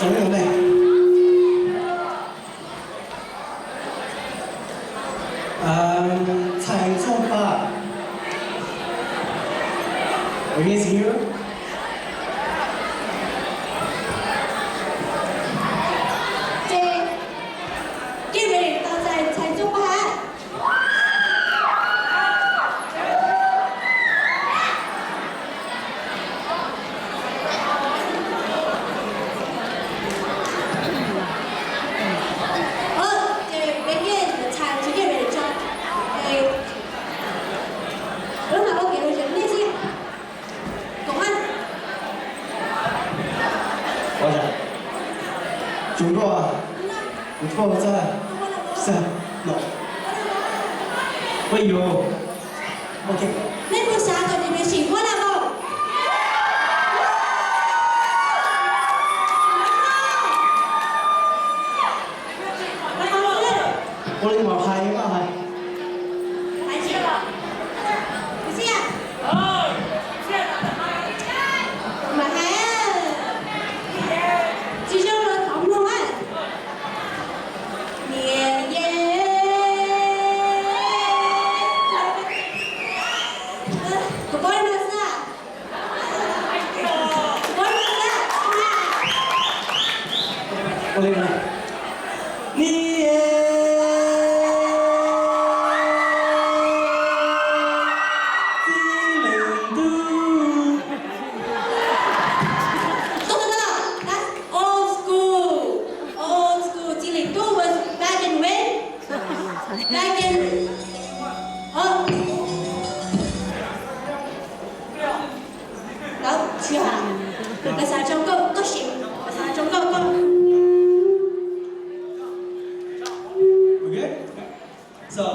Cov nej, Txhais Txooj Paj, are you guys here? Ces, ces mus tau txais Txhais Txooj Paj. Ov, ces peb yeej txhais tsis yeej pem tso. Lub no ua kev lom zem nej xwb. Koom Haj. Ua cas? Tsuas nroj, kuv tuaj txog xwb no. Ua yus. Ok. Nej puas xav kom tus nws sim huab la vau? Ua li mam hais, mam hais. Hais tsis los? Kuv xia. Mam hais. Tsis zoo los thov mloog a. Niam ye. Kuv paub no xwb. Kuv paub no xwb. Ua li, niam ye, txij leej ntuj. Stop, stop, stop. That's old school. Old school. Txij leej ntuj was back in when? Back in, oh. Tau, tsis hais. Lawv xav tsoo koj, koj sim. Lawv xav tsoo koj, koj. Okay? So,